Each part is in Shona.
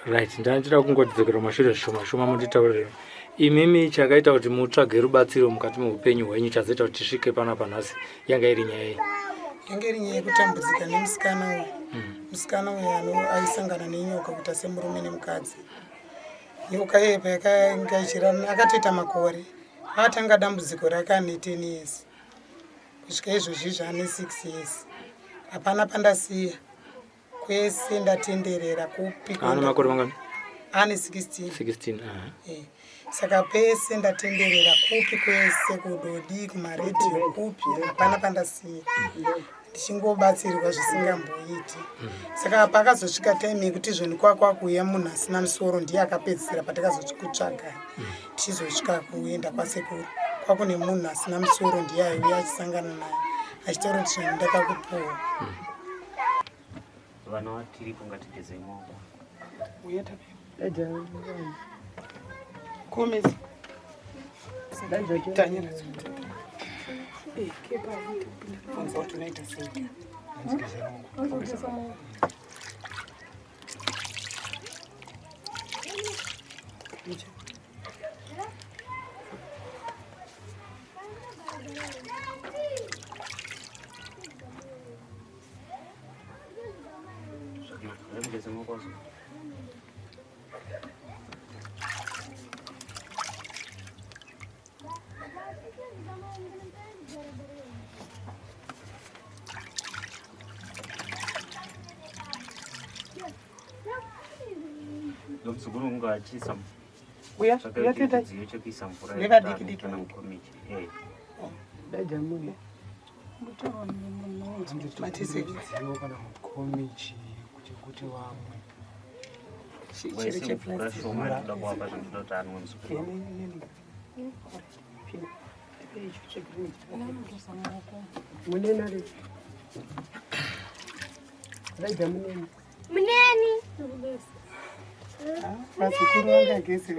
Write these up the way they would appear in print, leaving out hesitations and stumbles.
Right, ndandida kungodzokera kumashure zvishoma shoma munditaurire. Imimi chakaita kuti mutsvage rubatsiro mukati meupenyu hwenyu chazoita kuti tisvike panapa nhasi yanga iri nyaya iyi. Yanga iri nyaya yekutambudzika nemusikana uyu. Musikana uyu aisangana nenyoka kuita semurume nemukadzi. Nyoka iye payakanga ichirana akatoita makore. Akatanga dambudziko rake ane 10 years. Kusvika izvozvi zvaane 6 years. Hapana pandasiya. Kwese ndatenderera kupi. Ane makore mangani? Ane 16. 16, aha. Eh. Saka pese ndatenderera kupi kwese kudodi kumaredhiyo kupi hapana pandasiya. Ndichingobatsirwa zvisingamboiti. Saka pakazosvika time yekuti zvoni kwakwakuuya munhu asina musoro ndiye akapedzisira patakazokutsvaga. Tichizosvika kuenda kwasekuru kwakune munhu asina musoro ndiye aiuya achisangana naye achitaura kuti zvoni ndakakupuwa. Vana vatiripo ngatigeze maoko. Uya tapiwa. Komezi. Tanyara. Eh, kepa. Funza kuti unoita sei. Ndomuzukuru unga achiisa Uya, uya teta. chidziyo chekuisa mvura Nevadiki diki. kana mukomichi. Eh. Matise. Chidziyo kana mukomichi kuti kuti vamwe. Chiro Waise mvura cheplastic. shoma yatinoda kuwapa zvinoda kuti anwe muzukuru. wangu. Muneni ari. Muneni. Muneni. Vazukuru vangageze.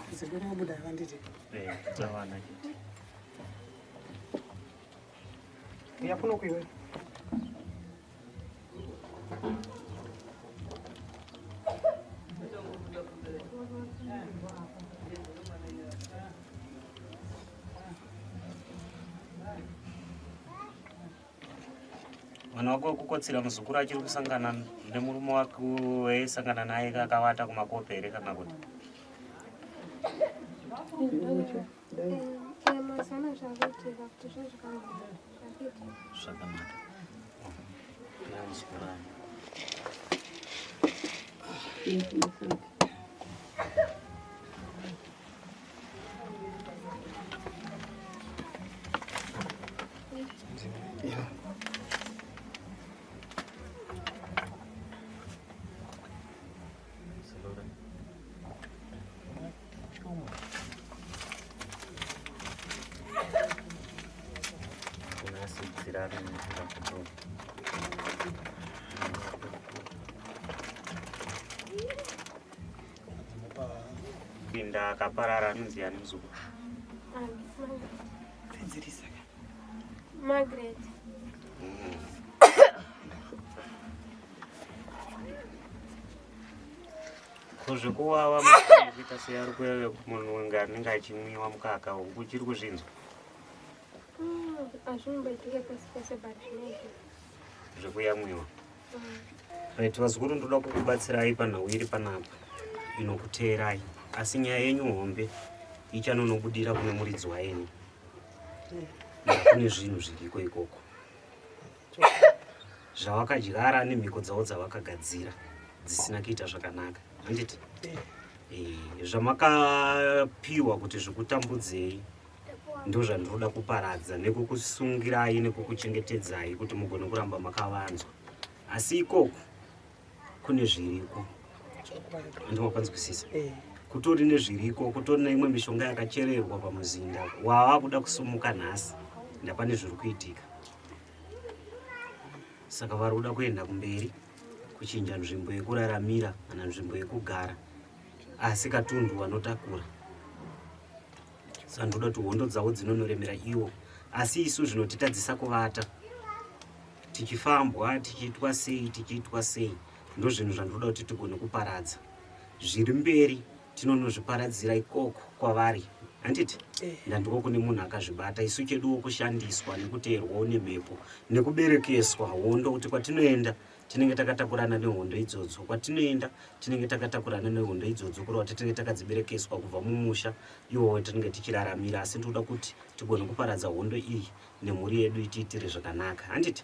Vazukuru vabuda vanditi. Eh, tawana chete. Uya kuno kuiwe. Mwana wako wekukotsira muzukuru achiri kusangana nemurume wake waisangana naye akavata kumakope here kana kuti Mazana zvakuitika kuti zvinhu zvakuitika. zvakanaka. Pira muzukuru wangu. Unasidzira mvura kuto. Pinda akaparara anonzi ani muzukuru? Pedzerisa. Margaret. Ko zvekuwawa muzukuru kuita seari kuya munhu unge anenge achimwiwa mukaka uchiri kuzvinzwa Hazvimboitike pese pese but zvinoitika. zvekuyamwiwa. Right, vazukuru ndoda kukubatsirai panhau iri panapa inokuteerai asi nyaya yenyu hombe ichanonobudira kune muridzi waini kune zvinhu zviriko ikoko zvavakadyara nemhiko dzavo dzavakagadzira dzisina kuita zvakanaka handiti Eh, zvamakapiwa kuti zvikutambudzei ndozvandinoda kuparadza nekukusungirai nekukuchengetedzai kuti mugone kuramba makavanzwa asi ikoko kune zviriko andimapanzwisisa kutori nezviriko kutori neimwe mishonga yakachererwa pamuzinda wava kuda kusumuka nhasi ndapane zviri kuitika saka vari kuda kuenda kumberi kuchinja nzvimbo yekuraramira kana nzvimbo yekugara asi katundu vanotakura saka ndoda kuti hondo dzavo dzinonoremera iwo asi isu zvinotitadzisa kuvata tichifambwa tichiitwa sei tichiitwa sei ndozvinhu zvandoda kuti tigone kuparadza. Zviri mberi tinonozviparadzira ikoko kwavari handiti eh. Ndandiko kune munhu akazvibata. Isu cheduwo kushandiswa nekuteerwawo nemhepo nekuberekeswa hondo, kuti kwatinoenda tinenge takatakurana nehondo idzodzo, kwatinoenda tinenge takatakurana nehondo idzodzo, kureva kuti tinenge takadziberekeswa kubva mumusha iwowo tinenge tichiraramira. Asi ndinoda kuti tigone kuparadza hondo iyi nemhuri yedu itiitire zvakanaka handiti?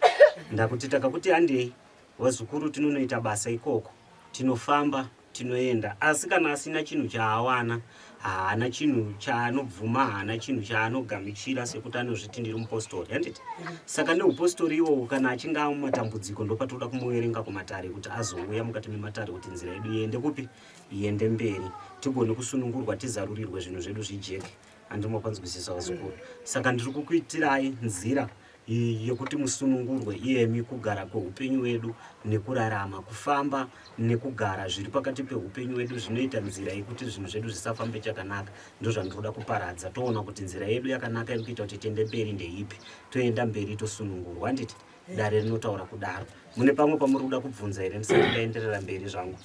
Ndakuti takakuti handei vazukuru tinonoita basa ikoko, tinofamba tinoenda. Asi kana asina chinhu chaawana, haana chinhu chaanobvuma, haana chinhu chaanogamichira sekuti anozviti ndiri mupostori handiti? Saka neupostori iwowo kana achinge ava mumatambudziko, ndopatoda kumuverenga kumatare kuti azouya mukati mematare kuti nzira yedu iende kupi, iende mberi, tigone kusunungurwa, tizarurirwe zvinhu zvedu zvijeke. Andimopanzwisisa vazukuru? Saka ndiri kukuitirai nzira yekuti musunungurwe iyemi kugara kweupenyu wedu nekurarama, kufamba nekugara zviri pakati peupenyu wedu zvinoita nzira yekuti zvinhu zvedu zvisafambe chakanaka. Ndozvandinoda kuparadza, toona kuti nzira yedu yakanaka iri kuita kuti tiende mberi ndeipi, toenda mberi tosunungurwa handiti? Dare rinotaura kudaro. Mune pamwe pamuri kuda kubvunza here ndisati ndaenderera mberi zvangu?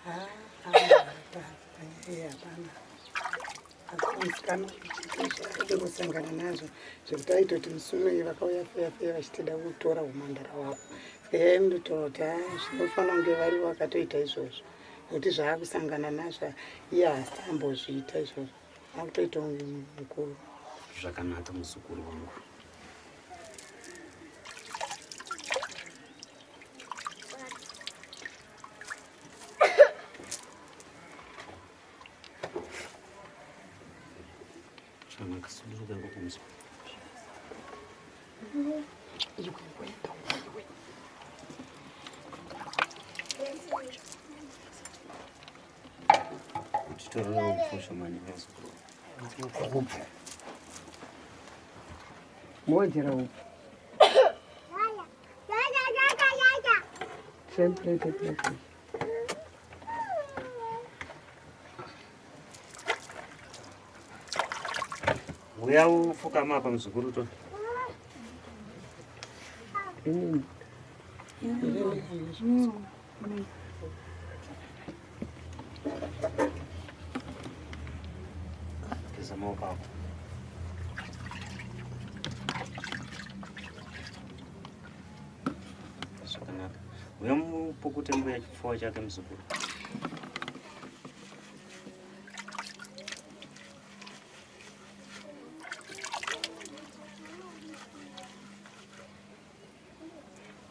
Hapana. Musikana zvaaingosangana nazvo zvekuti aitoti musi unoyi vakauya feya feya vachitida kutora umhandara hwako, saka yaindotaura kuti ha zvinofanira kunge vari vakatoita izvozvo nekuti zvaakusangana nazvo iye haasi ambozviita izvozvo, akutoita kunge mukuru. Zvakanaka muzukuru wangu. Muwedzera upfu. Sempre te Uya ufukama apa muzukuru to. Geza maoko ako. Zvakanaka. Uya mupukute mbuya chipfuwa chake muzukuru.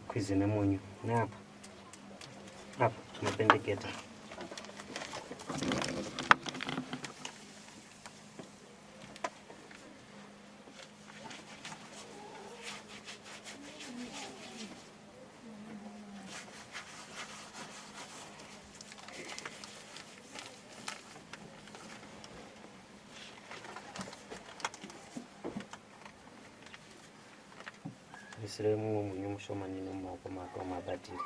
Kwize nemunyu neapa apa mapendeketa. Isire mumwe munyu mushomanini mumaoko mako amabatire.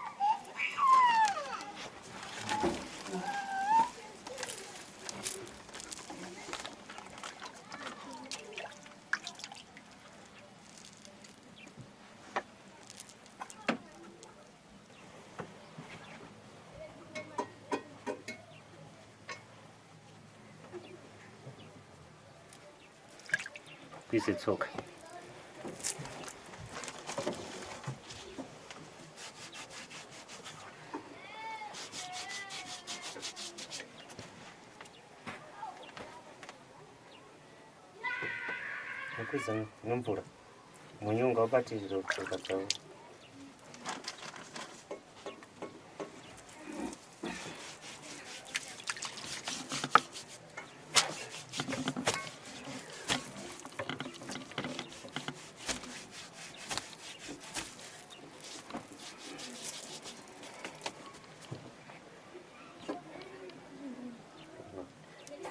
Kuise tsoka. Kuiza nemvura. Munyu ungabatirira kutsoka dzavo.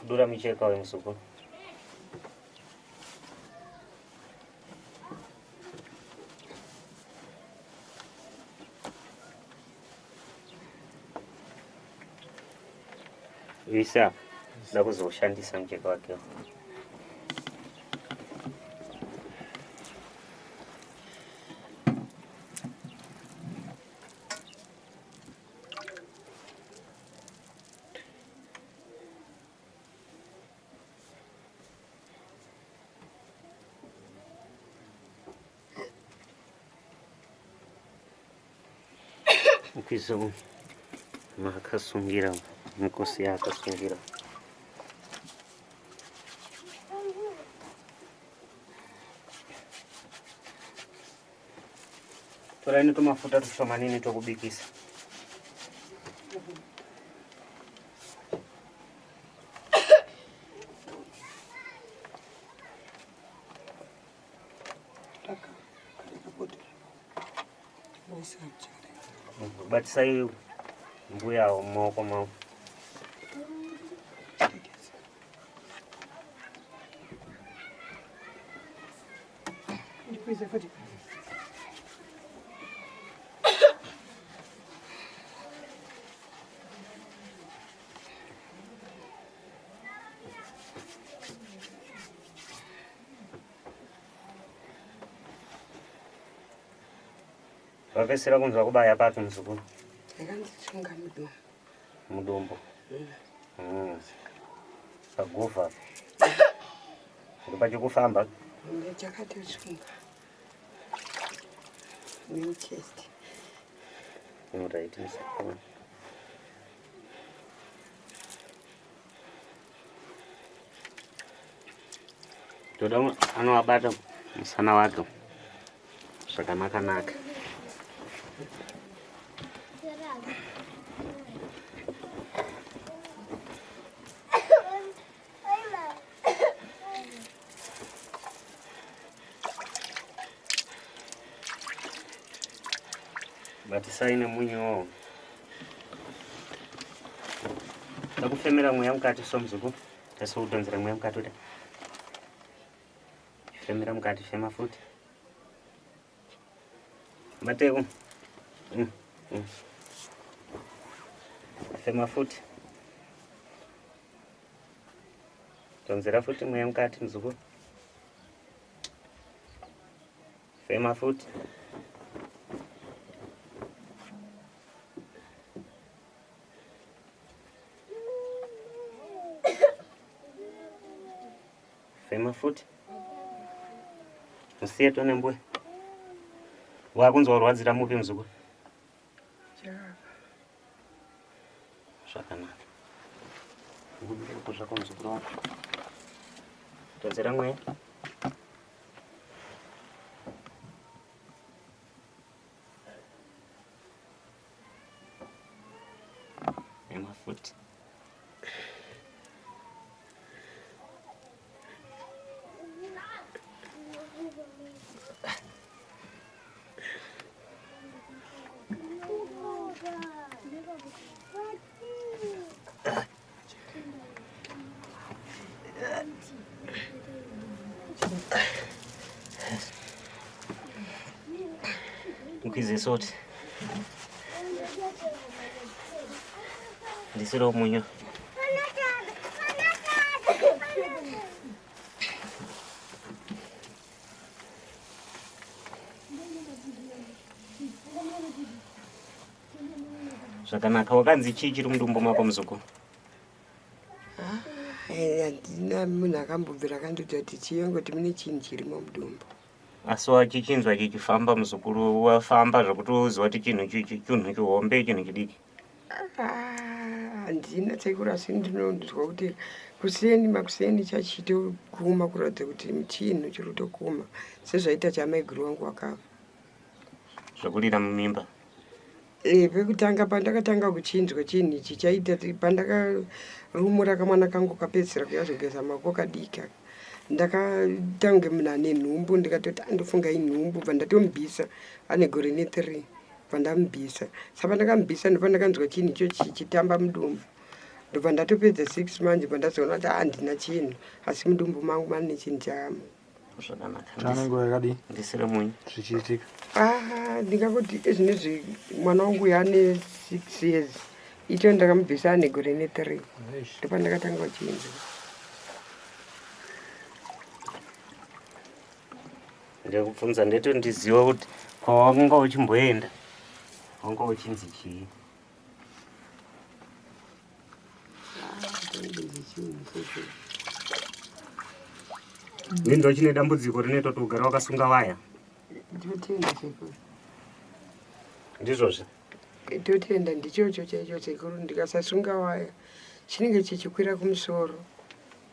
Dura micheka wemusuku. Isa da kuzoshandisa mucheka wake. Ukwize maakasungira mikosi yaakasungira. Torai netumafuta tushomanini twekubikisa. Batisai mbuya avo mumaoko mavo. Vapesera kunzwa kubaya papi muzukuru? Yakandisunga mudumbu. Mudumbu. Paguvha. Ndopachikufamba. Chakatosunga. Nemuchest. Right, muzukuru. Toda anovabata musana wake zvakanaka naka. Batisai nemunyu Ndakufemera mweya mukati so muzukuru. Tasokudhonzera mweya mukati uta. Femera mukati, fema futi. Bateko. Fema futi. Dhonzera futi mweya mukati muzukuru. Fema futi. Fema futi. Musiye tone mbuya. Wakunzwa kurwadzira mupi muzukuru? Zvakanaka. Ngubireko zvako muzukuru wangu. Todzera mweya. Fema futi. Ukwize soti. Ndisiro munyu. Zvakanaka. Wakanzi chii chiri mudumbu mako muzukuru? Handina munhu akambobvira akandiudza kuti chiyongoti mune chinhu chirimo mudumbu. Asi wachichinzwa chichifamba muzukuru, wafamba zvekuti uziva kuti chinhu chinhu chihombe chinhu chidiki. Handina sekuru, asi ndinonzwa kuti kuseni makuseni chachitokuma kuratidza kuti chinhu chiri kutokuma sezvaita chamaiguru wangu wakafa. Zvekurira mumimba. Pekutanga pandakatanga kuchinzwa chinhu ichi chaita pandakarumura kamwana kangu kapedzisira kuyazogeza maoko kadiki aka. Ndakaita kunge munhu ane nhumbu, ndikatoti andofunga inhumbu, bva ndatomubvisa ane gore ne3, bva ndamubvisa. Saka pandakamubvisa ndopandakanzwa chinhu ichochi chichitamba mudumbu, ndobva ndatopedza 6 months, bva ndazoona kuti handina chinhu, asi mudumbu mangu mane chinhu chamo. Zvakanaka. Tane nguva yakadii Ndisire munyu. zvichiitika? Ndingangoti ezvinezvi mwana wangu uyu ane 6 years, icho ndakamubvisa ane gore ne3, ndopandakatanga kuchinzwa. Ndikubvunza ndeti ndizive kuti kwawanga uchimboenda wanga uchinzi chii? Ndinzwa chine dambudziko rinoita kuti ugare wakasunga waya. Ndinotenda sekuru. Ndizvozvo. Totenda ndichocho chaicho sekuru, ndikasasunga waya chinenge chichikwira kumusoro.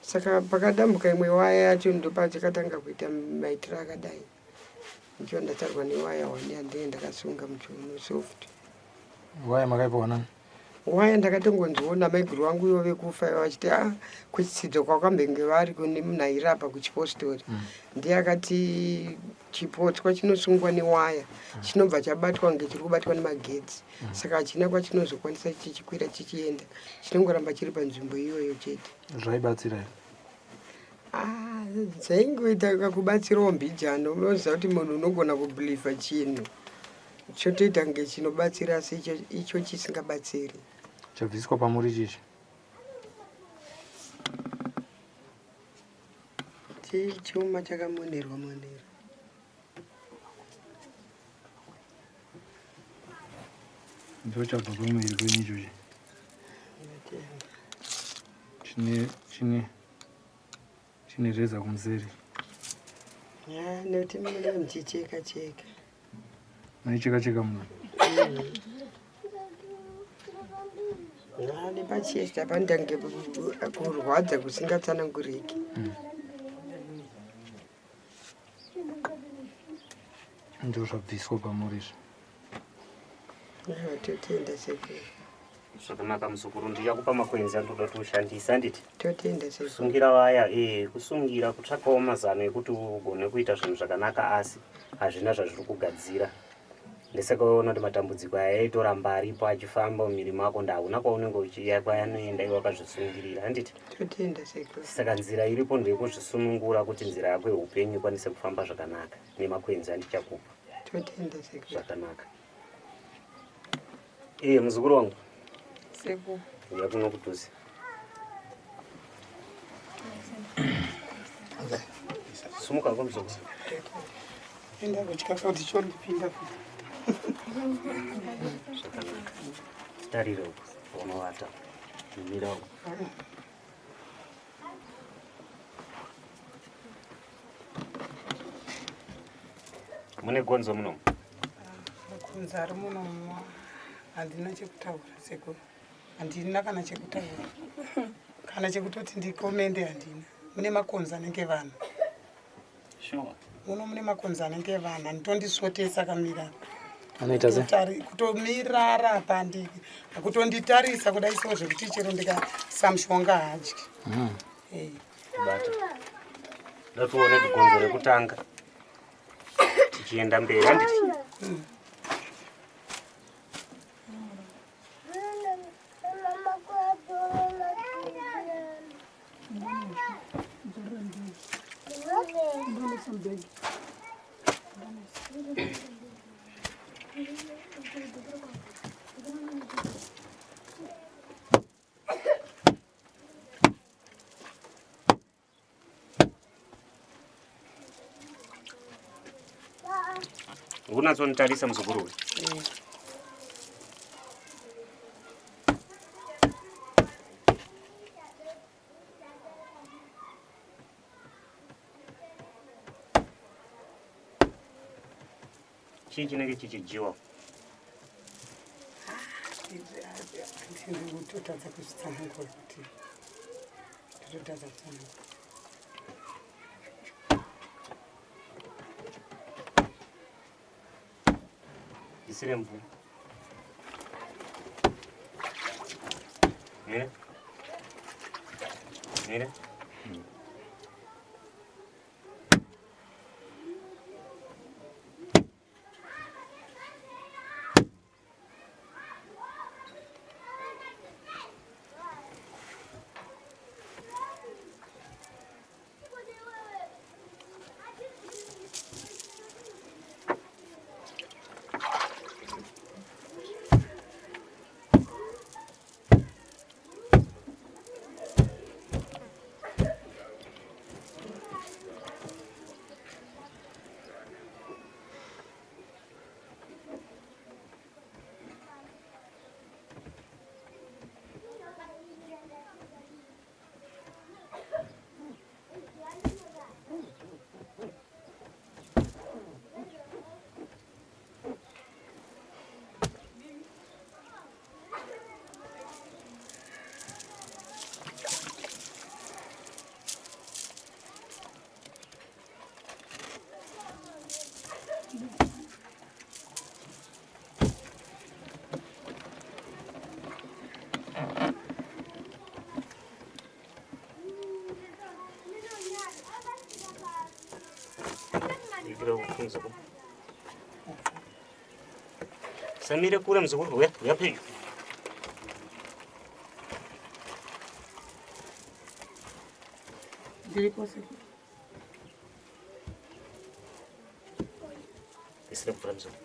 Saka pakadambuka imwe waya yacho ndopachakatanga kuita maitiro akadai. Ndicho ndatarwa newaya wani yandinge ndakasunga muchiuno soft. Waya makaipiwa nani? Waya ndakatongonzwawo namaiguru vangu ivo vekufa vachiti a ah, kuchitsidzo kwakambenge vari kune munhu airapa kuchipostori mm. Ndiye akati chipotswa chinosungwa newaya mm. Chinobva chabatwa kunge chiri kubatwa nemagetsi mm. Saka hachina kwachinozokwanisa chichikwira chichienda, chinongoramba chiri panzvimbo iyoyo chete. Zvaibatsira here? Ah, zvaingoita kakubatsirawo mbijana. Unoziva kuti munhu unogona kubhilivha chinhu chotoita kunge chinobatsira asi icho chisingabatsiri. Chabviswa pamuri chichi? Chuma chakamonerwa monerwa. Ndochabva pamuviri kwenyu ichochi. Chine chine chine reza kumuseri. Ya, nekuti munenge muchicheka cheka. Maicheka cheka muno. Ya, nepachest apa ndange kurwadza kusingatsananguriki. Ndozvabviswa pamuri izvi. Totenda sekuru. Zvakanaka muzukuru, ndichakupa makwenzi andoda kuti ushandise handiti? Totenda sekuru. Kusungira vaya eh, kusungira kutsvakawo mazano ekuti ugone kuita zvinhu zvakanaka asi hazvina zvazviri kugadzira. Ndesaka waona kuti matambudziko aya aitoramba aripo achifamba mumiri mako ndahauna kwaunenge uchiya kwayanoenda iwe wakazvisungirira handiti? Totenda sekuru. Saka nzira iripo ndeyekuzvisunungura kuti nzira yako yeupenyu ikwanise kufamba zvakanaka nemakwenzi andichakupa. Totenda sekuru. Zvakanaka. Iye muzukuru wangu. Sekuru. Uya kuno kudhuze. Sumuka kwa muzukuru. Enda kutya kuti chondipinda futi. Zvakanaka. Tarira uko unovata. Mira uko. Mune gonzo muno? Magonzo ari muno handina chekutaura sekuru, handina kana chekutaura kana chekutoti ndikomende handina. Mune makonzo anenge vanhu. Sure. Muno mune makonzo anenge vanhu anotondisvotesa akamira. Anoita sei? Kutomirara apa kutonditarisa kudai so zvekuti chero ndikasa mushonga haadyi. Eh. Bata. Ndatione gonzo rekutanga. Tichienda mberi handiti? Unatsonitarisa muzukuru uyu. Chii chinenge chichidyiwa? Ndikutotadza kuzvitsanangura kuti ndototadza kutsanangura. Isire mvura. Mire. Mire. Sudurukira muzukuru. Samire kure muzukuru, uya, uya pedyo. Ndiripo sekuru. Isire mvura muzukuru.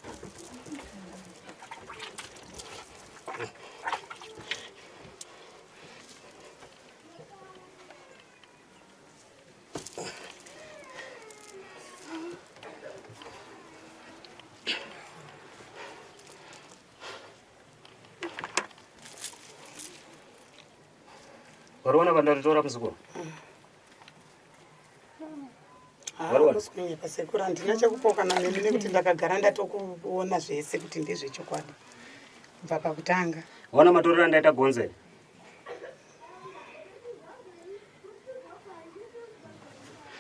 Wariona vandaritora muzukuru? Hakusi kunyepa sekuru, handina chekupokana nemi nekuti ndakagara ndatokuona zvese kuti ndezvechokwadi kubva pakutanga. Waona matorero andaita gonzo here?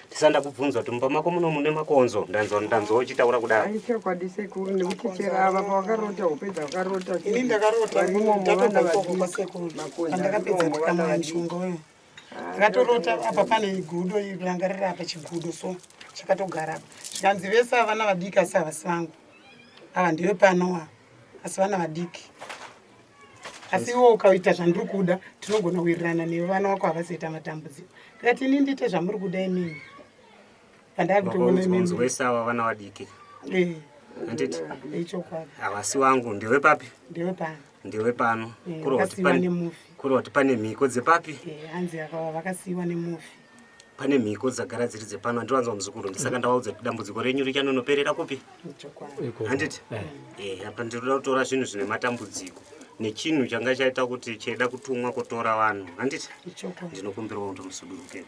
Ndisanda kubvunza kuti mumba mako muno mune makonzo, ndanzwa ndanzwa uchitaura kudaro. Ai chokwadi sekuru nekuti chero ava pawakarota hope dzawakarota Ini ndakarota varimo ndatobva muvana ikoko vadiki kwasekuru makonzo pandakapedza arimo muvana tikamwa vadiki mishonga uyo ndakatorota apa pane gudo iri ranga riri apa chigudo so chakatogara apa zvikanzi vese ava vana vadiki asi havasi vangu ava ndive pano ava asi vana vadiki asi iwo ukaita zvandiri kuda tinogona kuwirirana newe vana vako havazoita matambudziko ndikati ini ndiite zvamuri kuda imini pandakutoona Makonzo imini wese ava vana vadiki. Eh, Handiti ichokwadi havasi wangu, ndiwe papi? ndiwe pano Ndiwe pano. Eh, Kureva kuti vakasiyiwa pane nemufi kureva kuti pane mhiko dzepapi? Eh, hanzi akava vakasiyiwa nemufi Pane mhiko dzagara dziri dzepano handiwanzwa muzukuru. Ndisaka ndawaudza kuti dambudziko renyu richanonoperera kupi? ichokwadi Ikoko. Handiti? Eh. Eh, apa ndinoda kutora zvinhu zvine matambudziko nechinhu changa chaita kuti chaida kutumwa kutora vanhu. Handiti? ichokwadi Ndinokumbirawo kuti musuduruke.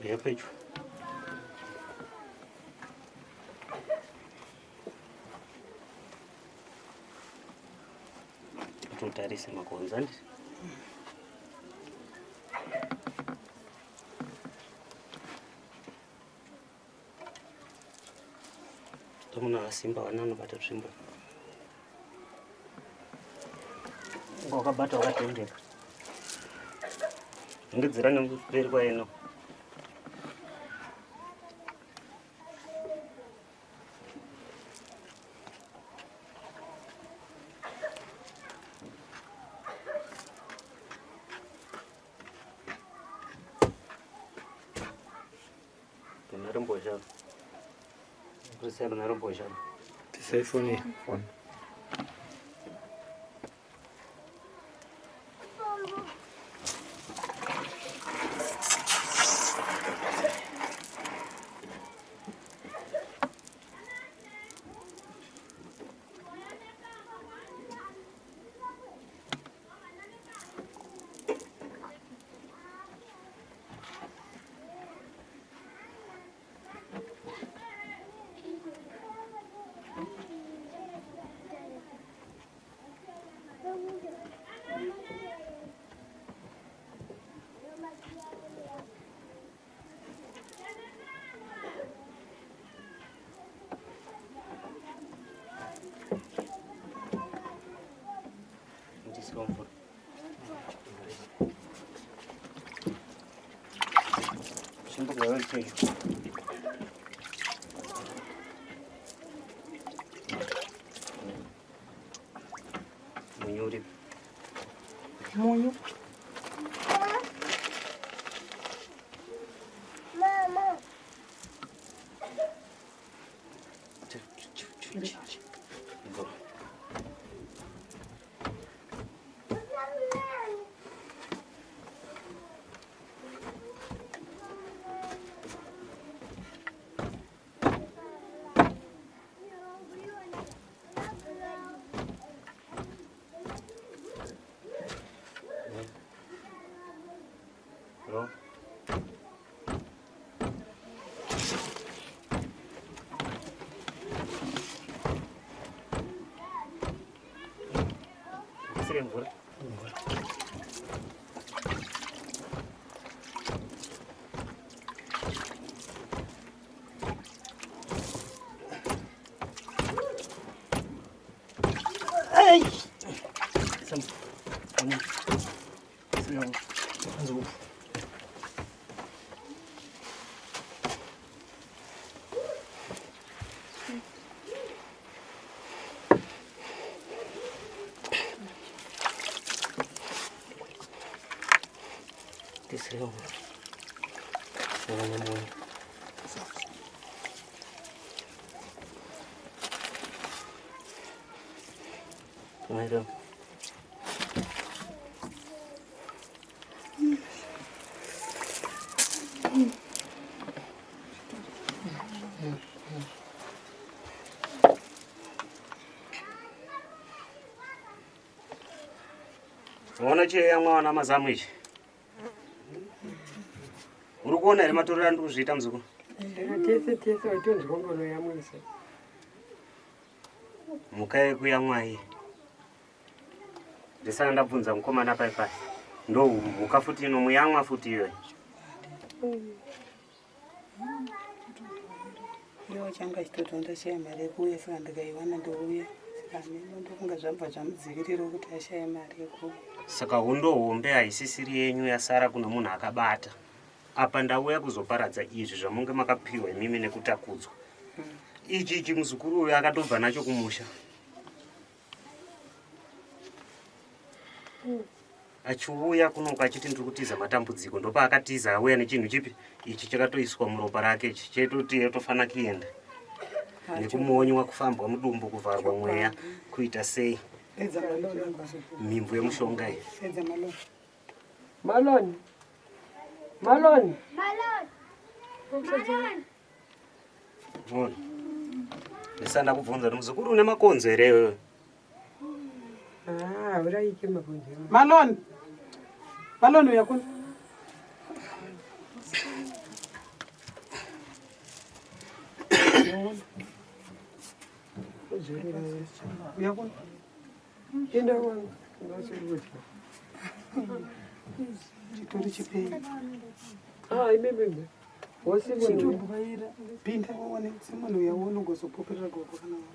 Uya pedyo. Totarise makonzo handiti? Tomuno akasimba vana vanobata tsvimbo. Wakabata wakatendeka. Ndingidzira nekumberi kwaeno. Runhare Kurisai runhare mbozha. Tisai foni iyi. Foni. Ndisiwa mvura. Tsvimbo gayo pedyo. Munyu uripi? munyu Mvura. Ndisire mvura. Ona chiyamwa wana mazamu ichi. Uri kuona here matorero andiri kuzviita muzukuru? Tese tese waitonzwa ngonoyamwisa. Mhuka yekuyamwa iyi. Ndisana ndabvunza mukomana pai pai. Ndo mhuka futi inomuyamwa futi iyoyo. Iwo changa chitoti ndashaya mari yekuuya saka ndikaiwana ndouya saka hameno ndofunga zvabva zvamudzivirira kuti ashaye mari yekuuya. Saka hondo hombe haisisiri yenyu yasara kune munhu akabata. Apa ndauya kuzoparadza izvi zvamunge makapiwa imimi nekutakudzwa. Ichi ichi muzukuru uyu akatobva nacho kumusha. Achiuya kunoku achiti ndiri kutiza matambudziko ndopaakatiza auya nechinhu chipi ichi chakatoiswa muropa rake ichi chetoti yotofana kuenda nekumonywa kufambwa mudumbu kuvharwa mweya kuita sei mhimvu yemushonga iyi. Maloni. Maloni. Mona. Ndisanda kubvunza kuti muzukuru une makonzo here iwewe? Ah, uraike makonzo. Maloni. Maloni uya kuno. Uya kuno. Enda wangu. Ndasiri kutya. Chitori chipei. Ah, imimi. Wosimunhu. Pinda uone Simon uya uone ugozopoperera gogo kana waona.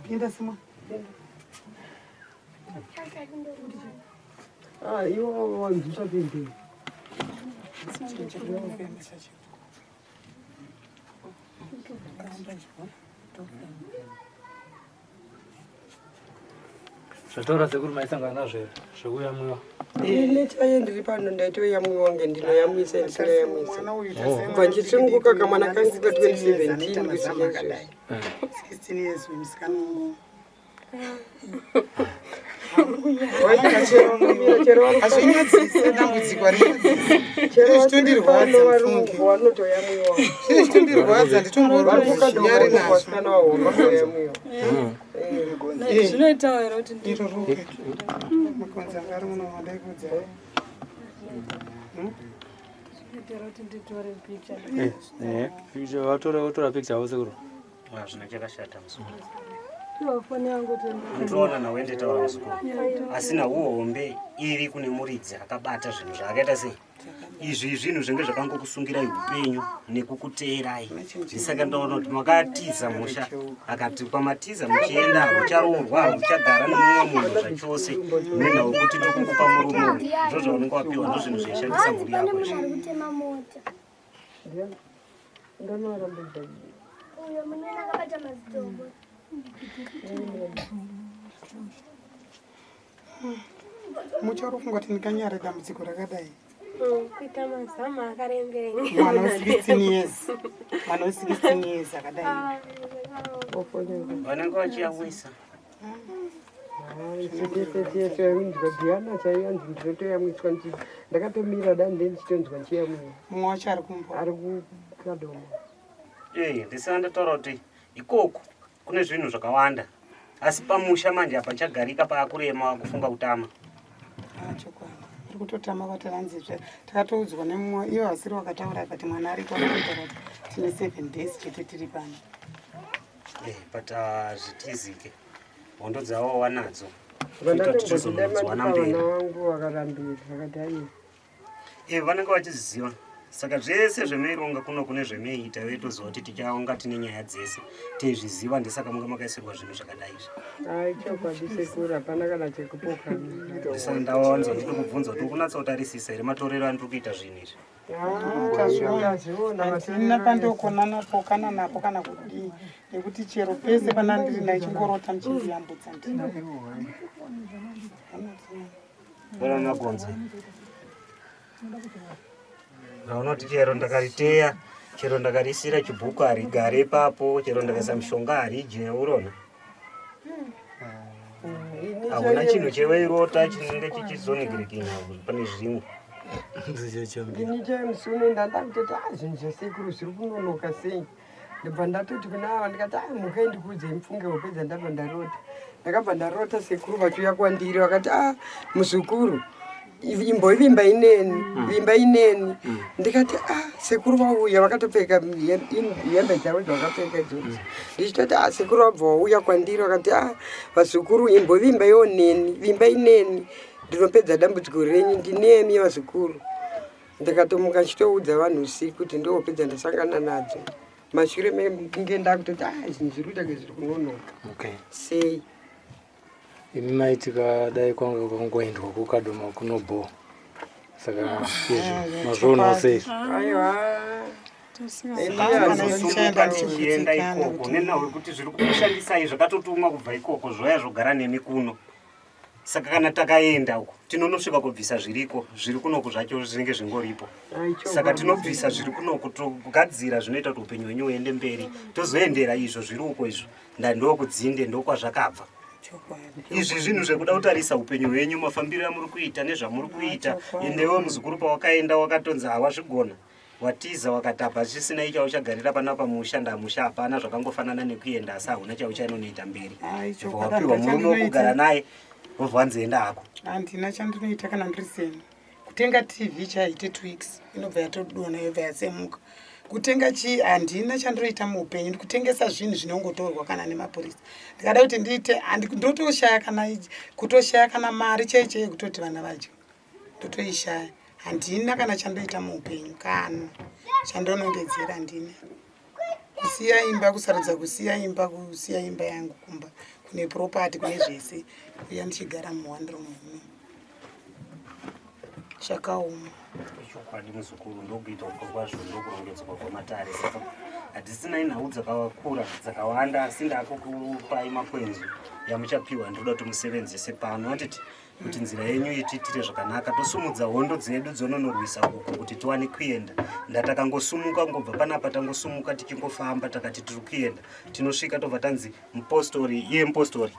Pinda Simon. Ah, iwo wanzusha pinde. Zvataura sekuru maisangana nazvo here zvekuyamwiwa? Ini chaiye ndiri pano ndaitoyamwiwa nge ndinoyamwisa ndisingayamwisa. Mwana uyu Kubva ndichisununguka kamwana kangu ka 2017 kusvika izvozvi. 16 years uyu musikana wangu. Waita chero kumira chero vari Hazvinyadzise dambudziko harinyadzise. chero Zvine vasiri zvitondirwadza pano vari mufunge. vanotoyamwiwa. Zvine zvitondirwadza Vari nditomborozvinyari kukadoko nazvo. vasikana vavo vanotoyamwiwa. Zvinoitawo here kuti ndi Iro roke. Makonzo anga ari muno mandaikudza. zvinoita here kuti nditore picture? Picture vatora votora picture avo sekuru. Hazvina chakashata muzukuru. Piwa foni yangu kuti Ndinoona nawe nditaura muzukuru. Asi nhau hombe iri kune muridzi akabata zvinhu zvaakaita sei? Izvi zvinhu zvinge zvakangokusungirai upenyu nekukuteerai. Ndisaka ndaona kuti makatiza musha akati pamatiza muchienda hamucharoorwa hamuchagara nemumwe munhu zvachose nenhau yekuti ndikukupa murume uyu ndizvo zvaunenge wapiwa ndozvinhu zvaishandisa Hanzi mhuri pane yako munhu izvi. ari kutema mota. Ndonorambidza. Uyo munene akabata mazitombo. Mucharo funga kuti ndikanyare dambudziko rakadai. Kuita mazamu akarembera. Mwana we 16 years. Mwana we 16 years akadai. Vanenge vachiyamwisa. Tese Diana chaiyo anzi ndinotoyamwiswa ndakatomira dani ndichitonzwa ndichiyamwiwa. Mumwe wacho ari kumbo. Ari kukadoma. Eh, ndisana ndataura kuti ikoko kune zvinhu zvakawanda asi pamusha manje hapachagarika paakurema kufunga kutama. Ah, chokwadi. Iri kutotama kwati hanzi zve takatoudzwa nemumwe ivo vasiri vakataura akati mwana ariko akataura kuti tine 7 days chete tiri pano. Eh, but hazvitizike. Hondo dzavo wanadzo. Kuita kuti tizonodziwana mberi. Vana vangu vakarambira vakati aiwa. Eh, vanenge vachiziva saka zvese zvemaironga kuno kune zvemaiita vaitoziva kuti tichaonga tine nyaya dzese teizviziva ndisaka munga makaisirwa zvinhu zvakadai izvi Ai chokwadi sekuru hapana kana chekupokana. Ndisaka ndawanza ndiri kubvunza kuti ukunatsa kutarisisa here matorero andiri kuita zvinhu izvi Tazviona handina pandokonana pokana napo kana kudii nekuti chero pese pana ndiri ndaichingorota muchindiyambutsa ndina Bona magonzo. Ndaona kuti chero ndakariteya, chero ndakarisira chibhuku harigare ipapo, chero ndakaisa mishonga haridye urona. Hakuna chinhu cheweirota chinenge chichizonigirikina pane zvimwe. Ini chaimusi uno ndanda kutoti ah zvinhu zvasekuru zviri kunonoka sei ndobva ndatoti kuna ava ndikati ah mukai ndikuudzei mufunge hope dzandabva ndarota ndakabva ndarota sekuru vachiuya kwandiri vakati ah muzukuru imboivimba ineni mm. vimba ineni mm. ndikati ah sekuru vauya vakatopfeka hembe dzavo dzavakapfeka idzodzo mm. ndichitoti ah sekuru vabva vauya kwandiri vakati ah vazukuru imbovimba iwo neni vimba ineni ndinopedza dambudziko renyu ndinemi vazukuru ndikatomuka ndichitoudza vanhu usiku kuti ndowopedza ndasangana nadzo mashure mekunge ndakutoti ah zvinhu zviri kuita kunge zviri kunonoka okay. sei imi maitika dai kwanga kwangoendwa kukadoma kunobho saka izvi mazvionawo sei izvi aiwa Sumuka tichienda ikoko nenhau yekuti zviri kukushandisai zvakatotumwa kubva ikoko zvoya zvogara nemi kuno saka kana takaenda uko tinonosvika kubvisa zviriko zviri kunoku zvacho zvinenge zvingoripo saka tinobvisa zviri kunoku togadzira zvinoita kuti upenyu hwenyu huende mberi tozoendera izvo zviri uko izvo ndandokudzinde ndokwazvakabva izvi zvinhu zvekuda kutarisa upenyu hwenyu mafambiro amuri kuita nezvamuri kuita endewe muzukuru pawakaenda wakatonzi hawazvigona Watiza wakatapa zvisinei chauchagarira panapa musha ndamusha hapana zvakangofanana nekuenda asi hauna chauchanonoita mberi. Wapiwa murume wekugara naye wobva wanzi enda hako. Handina chandinoita kana ndiri seni. Kutenga TV chaite tweaks inobva yatodonha yobva yatsemuka. Kutenga chii handina chandinoita muupenyu ndikutengesa zvinhu zvinongotorwa kana nemapurisa. Ndikada kuti ndiite ndotoshaya kana kutoshaya kana mari chaiyo chaiyo yekutoti vana vadye. ndotoishaya handina kana chandoita muupenyu kana chandonongedzera handina kusiya imba kusarudza kusiya imba kusiya imba yangu kumba kune property kune zvese kuya ndichigara muwandiro muno zvakaoma chokwadi muzukuru ndokuita kwazvo ndokurongedzwa kwamatare saka hatisina inhau dzakakura dzakawanda asi ndakukupai makwenzi yamuchapiwa ndinoda kuti musevenzese pano anditi kuti nzira yenyu itiitire zvakanaka tosumudza hondo dzedu dzononorwisa uko kuti tiwane kuenda ndatakangosumuka kungobva panapa tangosumuka tichingofamba takati tiri kuenda tinosvika tobva tanzi mupostori iye mupostori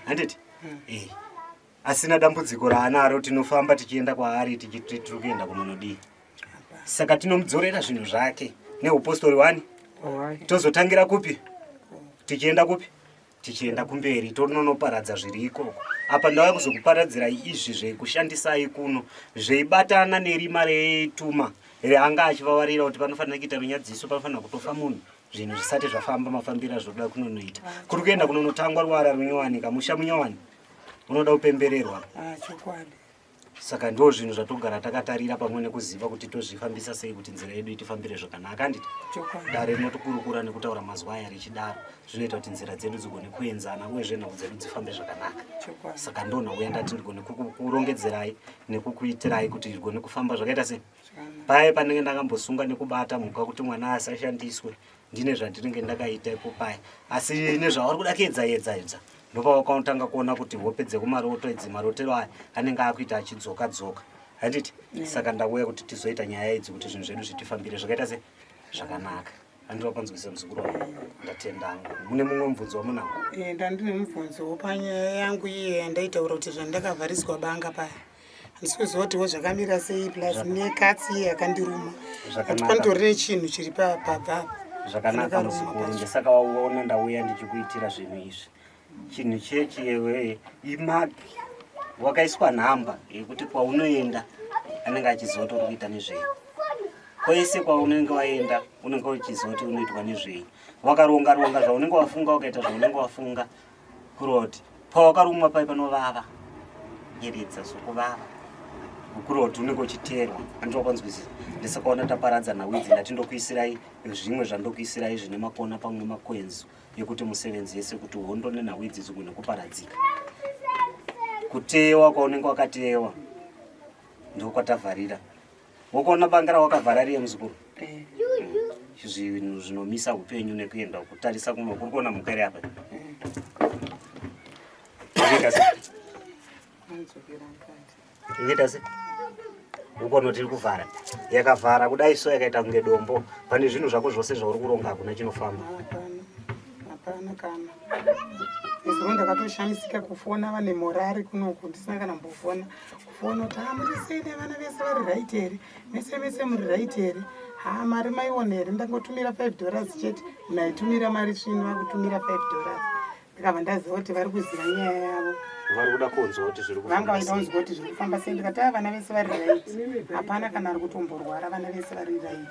handiti mm. eh asina dambudziko raanaro tinofamba tichienda kwaari tichiti tiri kuenda kunonodii saka tinomudzorera zvinhu zvake neupostori wani tozotangira kupi tichienda kupi tichienda kumberi tononoparadza zviri ikoko apa ndauya kuzokuparadzirai izvi zvekushandisai kuno zveibatana nerima reituma reanga achivavarira kuti panofanira kuita runyadziso panofanira kutofa munhu zvinhu zvisati zvafamba mafambiro azvoda kunonoita kuri kuenda kunonotangwa rwara runyowani kamusha munyowani unoda kupembererwa ah, chokwadi Saka ndo zvinhu zvatogara takatarira pamwe nekuziva kuti tozvifambisa sei kuti nzira yedu itifambire zvakanaka handiti? Dare rinotokurukura nekutaura mazwi aya richidaro zvinoita kuti nzira dzedu dzigone kuenzana uyezve nhau dzedu dzifambe zvakanaka. Saka ndo nhau yandati ndigone kukurongedzerai nekukuitirai kuti zvigone kufamba zvakaita sei. Paye panenge ndakambosunga nekubata mhuka kuti mwana asashandiswe ndine zvandinenge ndakaita ipo paya asi nezvavari kuda kuedza edza edza ndopavakatanga kuona kuti hope dzekumaroto idzi marotero aya anenge akuita achidzoka dzoka handiti mm. saka ndauya kuti tizoita nyaya idzi kuti zvinhu zvedu zvitifambire zvakaita se zvakanaka andira panzwisa muzukuru wangu ndatenda mune mumwe mubvunzo wamunawo eh, ndandine mubvunzowo panyaya yangu iye yandaitaura kuti zvandakavhariswa banga paya handisi kuziva kutiwo zvakamira sei plus nekatsi iye yakandiruma kuti panotori nechinhu chiri pabva zvakanaka muzukuru ndisaka waona ndauya ndichikuitira zvinhu izvi chinhu chechiyewe imaki wakaiswa nhamba yekuti kwaunoenda anenge achiziva kuti uri kuita nezvei kwese kwaunenge waenda unenge uchiziva kuti unoitwa nezvei wakaronga ronga zvaunenge wafunga ukaita zvaunenge wafunga Kureva kuti pawakarumwa pai panovava nyeredza zvokuvava kureva kuti unenge uchiteerwa anditi wakanzwisisa ndisakaona taparadza nhau idzi ndati ndokuisirai zvimwe zvandokuisirai zvine makona pamwe makwenzu yekuti musevenzese kuti hondo nenhau idzi dzigone kuparadzika kutewa kwaunenge wakatewa ndokwatavharira Wakaona banga rawakavhara riye muzukuru? Eh. Zvinhu zvinomisa upenyu nekuenda kutarisa kuno kuri kuona mhuka iri apa. Inoita sei? Inoita sei? Ukono tiri kuvhara. Yakavhara kudai so yakaita kunge dombo. Pane zvinhu zvako zvose zvauri kuronga hakuna chinofamba. Hapana kana. Nezuro ndakatoshamisika kufona vane morari kunoku ndisina kana mbofona. Kufona kuti ha muri sei nevana vese vari right here? Mese mese muri right here? Ha mari maiona here? Ndangotumira 5 dollars chete. Maitumira mari svinu vakutumira 5 dollars. Ndikabva ndaziva kuti vari kuziva nyaya yavo. Vari kuda kunzwa kuti zviri kufamba. Vanga vaida kunzwa kuti zviri kufamba sei ndikati ah vana vese vari right. Hapana kana ari kutomborwara vana vese vari right.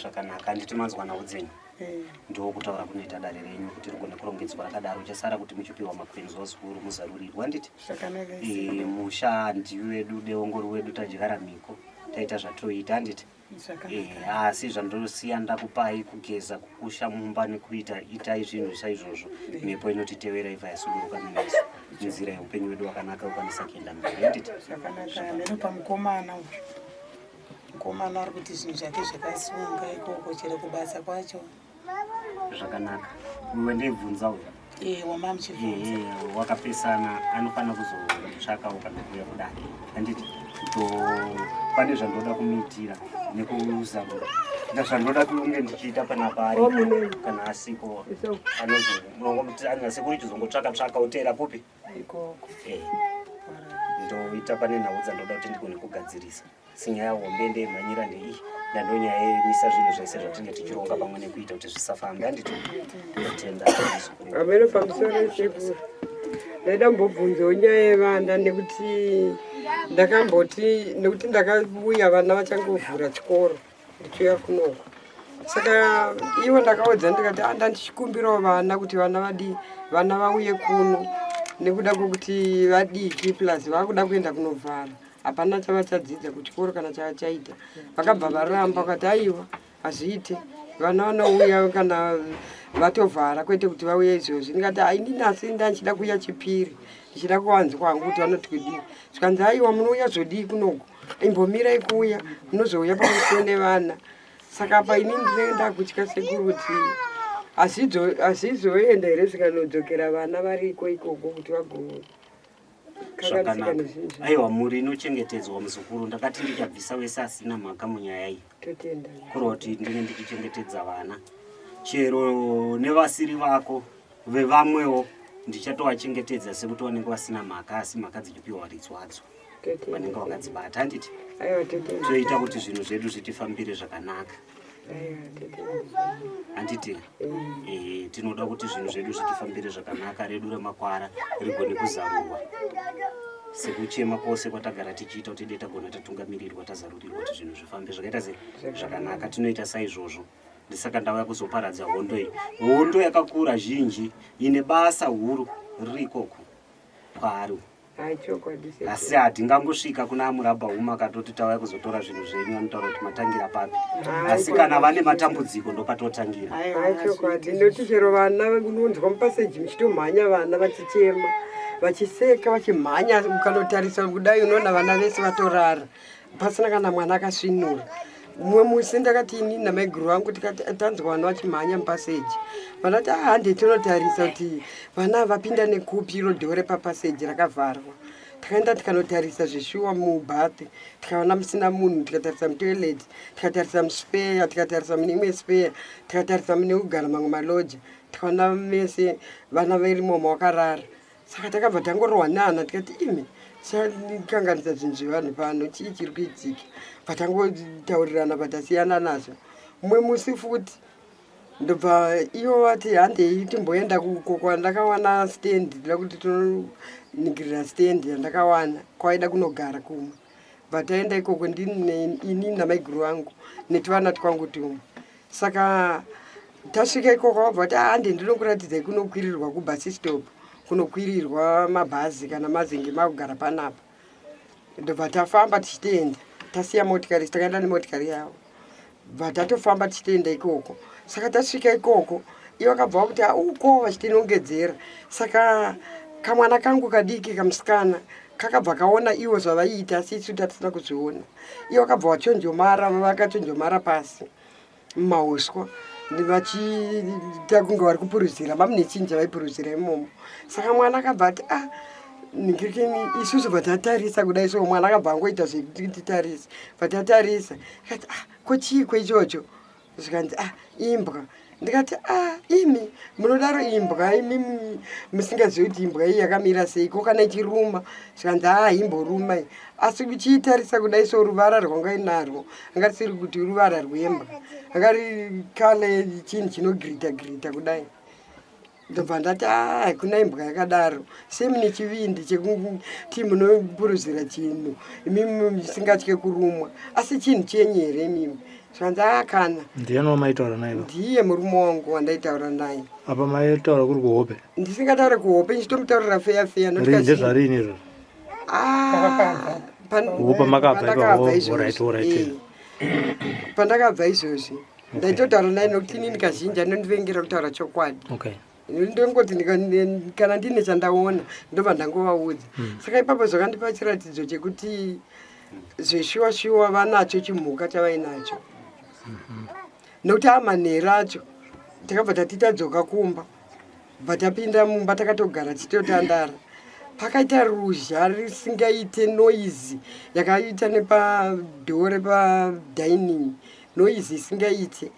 Zvakanaka handiti manzwa nhau dzenyu. Eh. Ndiwo kutaura kunoita dare renyu kuti rigone kurongedzwa rakadaro chasara kuti muchipiwa makwenzi wazukuru muzarurirwa handiti? Zvakanaka. Eh, musha ndiwedu deongori wedu tadyara mhiko taita zvatoita handiti? Eh, asi zvandosiya ndakupai kugeza kukusha mumba nekuita itai zvinhu saizvozvo mhepo inotitevera ibva yasuduruka mumeso nzira yeupenyu wedu wakanaka ukwanisa kuenda mberi handiti zvakanaka mheno pamukomana uyu mukomana ari kuti zvinhu zvake zvakasunga ikoko chero kubasa kwacho zvakanaka uwe ndibvunza uyu eh, wamamuchibvunza eh, wakapesana anofanira kuzotsvakawo kana kuuya kudare handiti to pane zvandoda kumuitira nekuzarura ndazvandoda kunge ndichiita panapa ari oh, kana asiko anozosekuru chizongotsvaka tsvaka uteera kupi ikoko eh, ndoita pane nhau dzandoda kuti ndigone kugadzirisa Sinyaya hombe ndeyemhanyira ndeiyi ndandonyaya yemisa zvinhu zvese zvatinge tichironga pamwe nekuita kuti zvisafambe handiti tenda ameno pamusoro sekuru ndaida kumbobvunzawo nyaya yevana nekuti ndakamboti nekuti ndakauya vana vachangovhura chikoro ndichiuya kunoko saka ivo ndakaudza ndikati anda ah, ndichikumbirawo vana kuti vana vadii vana vauye kuno nekuda kwekuti vadiki plus vakuda kuenda kunovhara hapana chavachadzidza kuchikoro kana chavachaita vakabva varamba vakati aiwa hazviite vana vanouya kana vatovhara kwete kuti vauye izvozvi ndikati haini asi ndandichida kuuya chipiri ndichida kuvanzi kwangu kuti vanoti kudii zvikanzi aiwa munouya zvodii kunoku imbomirai kuuya munozouya pamwe nevana saka apa ini ndinenge ndakutya sekuru kuti hazvizoenda here zvikanodzokera vana variko ikoko kuti vago zvakanaka aiwa mhuri inochengetedzwa muzukuru ndakati ndichabvisa wese asina mhaka munyaya iyi kureva kuti ndinge ndichichengetedza vana chero nevasiri vako vevamwewo ndichatovachengetedza sekuti vanenge vasina mhaka asi mhaka dzichipiwa varidzi wadzo vanenge vakadzibata handiti toita kuti zvinhu zvedu zvitifambire zvakanaka handiti eh, tinoda kuti zvinhu zvedu zvitifambire zvakanaka redu remakwara rigone kuzarurwa sekuchema kwose kwatagara tichiita kuti dei tagona tatungamirirwa tazarurirwa kuti zvinhu zvifambe zvakaita se zvakanaka tinoita saizvozvo ndisaka ndauya kuzoparadza hondo iyi hondo yakakura zhinji ine basa huru riri ikoko kwaari asi hatingangosvika kuna amurabha uma akatoti tauya kuzotora zvinhu zvenyu anotaura kuti matangira papi asi kana vane matambudziko ndopatotangira chokwadi nekuti chero vana unonzwa mupaseji muchitomhanya vana vachichema vachiseka vachimhanya ukanotarisa kudai unoona vana vese vatorara pasina kana mwana akasvinura mumwe musi ndakati ini namaiguru vangu tikati tanzwa vana vachimhanya mupaseji vanati ah, hande tinotarisa kuti vana vapinda nekupi iro dhoo repapaseji rakavharwa takaenda tikanotarisa zveshuwa mubath tikaona musina munhu tikatarisa mutoilet tikatarisa muspeya tikatarisa mune imwe speya tikatarisa mune kugara mamwe maloja tikaona mese vana verimomo vakarara saka takabva tangorohwa nana tikati imi tichakanganisa zvinhu zvevanhu pano chii chiri kuitika patangotaurirana patasiyana nazvo mumwe musi futi ndobva ivo vati handei timboenda kuko kwandakawana stand ndida kuti tinoningirira stand yandakawana kwaida kunogara kumwe bva taenda ikoko ndini ini namaiguru vangu netuvana twangu tumwe saka Tasvika ikoko vabva vati hande ndinokuratidzai kunokwirirwa kubus stop, kunokwirirwa mabhazi kana mazenge makugara panapa. Ndobva tafamba tichitoenda, tasiya motikari, takaenda nemotikari yavo. Bva tatofamba tichitoenda ikoko. Saka tasvika ikoko, ivo vakabva vakuti uko vachitinongedzera. Saka kamwana kangu kadiki kamusikana kakabva kaona ivo zvavaiita asi isu tatisina kuzviona. Ivo vakabva vachonjomara, vakachonjomara pasi mumauswa vachiita kunge vari kupuruzira, vamune chinhu chavaipuruzira imomo. Saka mwana akabva ati ah, ningirikini isusu bva tatarisa kudai so mwana akabva angoita zvekuti titarise, bva tatarisa akati ah, ko chiiko ichocho? Zvikanzi ah, imbwa. Ndikati ah, imi munodaro imbwa imi musingazivi kuti imbwa iyi yakamira sei, ko kana ichiruma? Zvikanzi ah, imboruma iyi. Asi uchiitarisa kudai so ruvara rwanga inarwo anga risiri kuti ruvara rwembwa, anga riri kale chinhu chinogirita girita kudai. Ndobva ndati ah, hakuna imbwa yakadaro, sei mune chivindi chekuti munopuruzira chinhu imi musingatye kurumwa, asi chinhu chenyu here imimi? Zvikanzi ah, kana. Ndiani wamaitaura naye? Ndiye murume wangu wandaitaura naye. Apa maitaura kuri kuhope? Ndisingataure kuhope, ndichitomutaurira feya feya. Ndezvarini izvozvo? Ah, pamakabva izvozvo. Pandakabva izvozvi ndaitotaura naye nokuti inini kazhinji anondivengera kutaura chokwadi. Okay. Ndongoti kana ndine chandaona ndobva ndangovaudza. Saka ipapo zvakandipa chiratidzo chekuti zveshuwa shuwa vanacho chimhuka chavainacho. Nokuti amanheru acho takabva tati tadzoka kumba, bva tapinda mumba takatogara tichitotandara. Pakaita ruzha risingaite noizi yakaita nepadhoo repadining, noizi isingaite.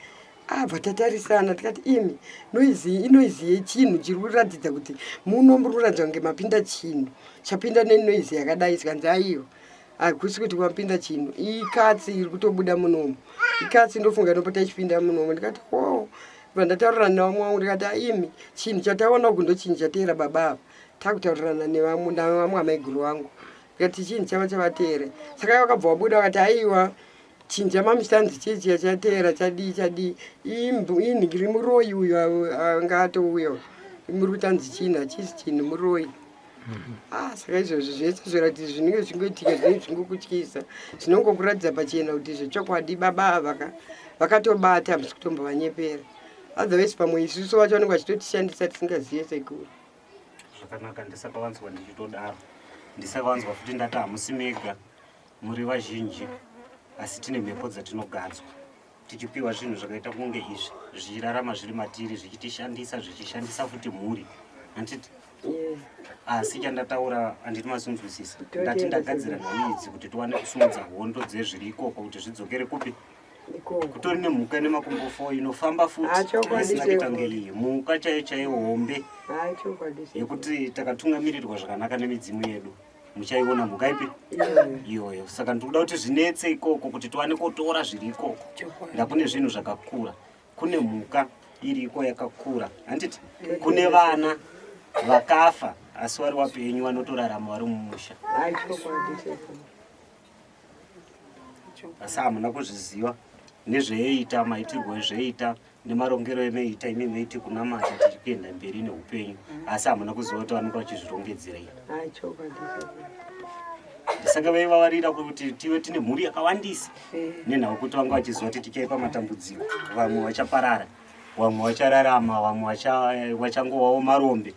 Abva tatarisana tikati imi noizi iyi inoizi yechinhu chiri kuratidza kuti muno muri kuratidza kunge mapinda chinhu chapinda nenoizi yakadai. Zvikanzi aiwa, hakusi kuti kwapinda chinhu, ikatsi iri kutobuda munomu, ikatsi ndofunga inopota ichipinda munomu. Ndikati wo, bva ndataurirana nevamwe vangu ndikati aimi chinhu chataona uku ndochinhu chateera baba ava. Takutaurirana nevamwe navamwe amaiguru vangu ndikati chinhu chava chavateera. Saka vakabva vabuda vakati aiwa, chinhu chamamuchitanzi chii chiya chateera chadii chadii, inhingiri muroyi uyu anga atouya muri kutanzi chinhu hachisi chinhu muroyi. Ah, saka izvozvo zvese zviratidzo zvinenge zvichingoitika zvinenge zvichingokutyisa, zvinongokuratidza pachena kuti zvechokwadi baba ava vakatobata, hamusi kutombovanyepera. Otherwise pamwe isusu vacho vanenge vachitotishandisa tisingazive sekuru. Zvakanaka, ndisakawanzwa ndichitodaro, ndisakawanzwa futi ndati hamusi mega, muri vazhinji, asi tine mhepo dzatinogadzwa tichipiwa zvinhu zvakaita kunge izvi zvichirarama zviri matiri, zvichitishandisa, zvichishandisa futi mhuri, handiti? Asi chandataura handiti masunzwisisa. Ndati ndagadzira nhau idzi kuti tiwane kusumudza hondo dzezviri ikoko kuti zvidzokere kupi? Kutori nemhuka nemakumbo fo inofamba futi isina kuita kunge iyi mhuka chaiyo chaiyo hombe yekuti takatungamirirwa zvakanaka nemidzimu yedu. Muchaiona mhuka ipi iyoyo. Saka ndikuda kuti zvinetse ikoko kuti tiwane kotora zviri ikoko. Ndakune zvinhu zvakakura, kune mhuka iriko yakakura, handiti? Kune vana vakafa asi vari wapenyu vanotorarama vari mumusha, asi hamuna kuzviziva nezveita maitirwo ezveita nemarongero emeita imi meiti kunamata tiri kuenda mberi neupenyu, asi hamuna kuziva kuti vanenge vachizvirongedzera iyi. Saka vaivavarira kuti tive tine mhuri yakawandisa nenhau kuti vanga vachiziva kuti tichaipa matambudziko, vamwe vachaparara, vamwe vachararama, vamwe vachangovawo marombe,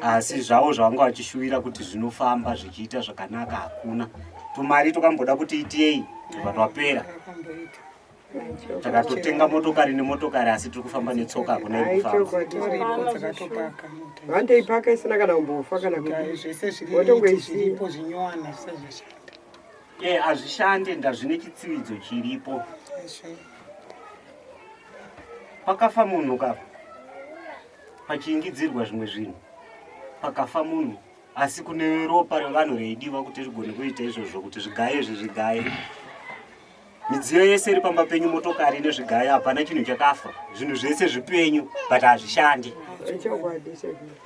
asi zvavo zvavanga vachishuvira kuti zvinofamba zvichiita zvakanaka hakuna. Tumari tokamboda kuti itiyei tobva twapera, takatotenga motokari nemotokari, asi tiri kufamba netsoka, hakuna iri kufamba. Vandoipaka isina kana kumbofa kana kuti zvese zviripo zvinyowana zvisati zvashanda. Hazvishande, ndazvine chitsividzo chiripo. Pakafa munhu kapa pachingidzirwa zvimwe zvinhu, pakafa munhu asi kune ropa revanhu reidiwa kuti rigone kuita izvozvo, kuti zvigaye izvi zvigaye. Midziyo yese iri pamba penyu, motokari nezvigayo, hapana chinhu chakafa, zvinhu zvese zvipenyu, but hazvishandi.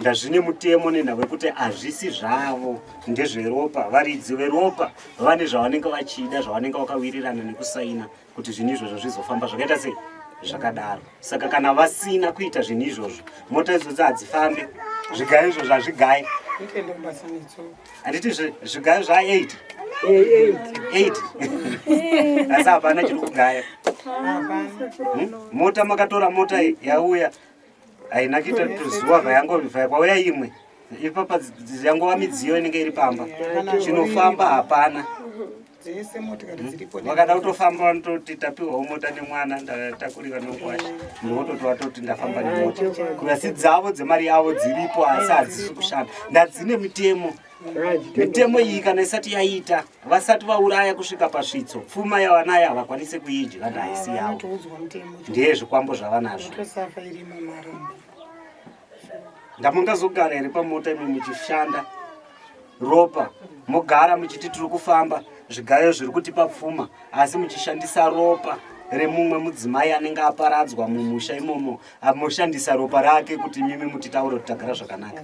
Ndazvine mutemo nenhau yekuti hazvisi zvavo, ndezveropa. Varidzi veropa vane zvavanenge vachida, zvavanenge vakawirirana nekusaina kuti zvinhu izvozvo zvizofamba zvakaita sei. Zvakadaro. Saka kana vasina kuita zvinhu izvozvo, mota idzodzo hadzifambi, zvigayo izvozvo hazvigayi. Handiti zvigayo zva 8 8 asi hapana chiri kugaya. Mota makatora mota yauya haina kuita zuva vayangobva kwauya imwe ipapa yangova midziyo inenge iri pamba, chinofamba hapana. Dzese motikari dziripo. Vakada kutofamba vanototi tapiwawo mota nemwana, ndatakurira nokwasha, ndototi vatoti ndafamba nemota. Asi dzavo dzemari yavo dziripo, asi hadzisi kushanda. Ndadzine mitemo. Mitemo iyi kana isati yaita, vasati vauraya kusvika pasvitso, pfuma yavanayo havakwanise kuidya, ndahaisi yavo, Vanotoudzwa mutemo. Ndeyezvikwambo zvavanazvo. Tosafa irimo marombe. Ndamungazogara here pamota imi muchishanda ropa, mogara muchiti tiri kufamba, zvigayo zviri kutipa pfuma, asi muchishandisa ropa remumwe mudzimai anenge aparadzwa mumusha imomo, moshandisa ropa rake kuti mimi mutitaure kuti tagara zvakanaka?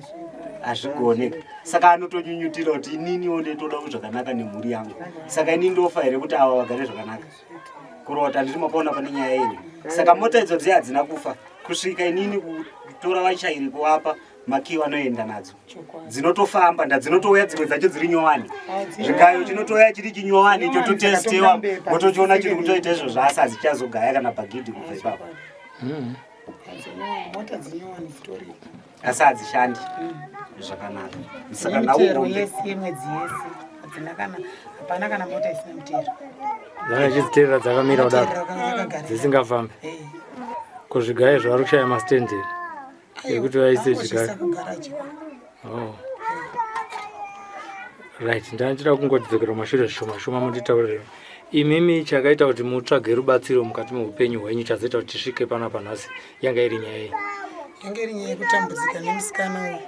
Hazvigoneka. Saka anotonyunyutira kuti ininiwo nditodawo zvakanaka nemhuri yangu, saka ini ndofa here kuti ava vagare zvakanaka? Kurota ndiri mapaona pane nyaya yenyu. Saka mota idzo dziya hadzina kufa kusvika inini kutora vachairi kuvapa makiyi, vanoenda nadzo, dzinotofamba, ndadzinotouya dzimwe dzacho dziri nyowani. Zvigayo chinotouya chiri chinyowani, chototestewa, motochiona chiri kutoita izvo zvasi, hadzichazogaya kana bhagidhi kubva ipapo. Mota dzinyowani dzitoripo. Asi hadzishandi zvakanaka. Saka mitero nhau hombe yese yemwedzi yese hadzina kana, hapana kana mota isina mutero. Dzanga chidziterera dzakamira kudaro? Mutero yakagara. Dzisingafambi? Eh. Ko zvigayo zvavari kushaya mastendi ekuti vaise Vangozviisa zvigayo? kugaraji. Oh. Right, ndandida kungodzokera kumashure zvishoma shoma, mutitaurire imimi chakaita kuti mutsvage rubatsiro mukati meupenyu hwenyu, chazoita kuti tisvike panapa nhasi, yanga iri nyaya iyi? Yange iri nyaya yekutambudzika nemusikana uyu.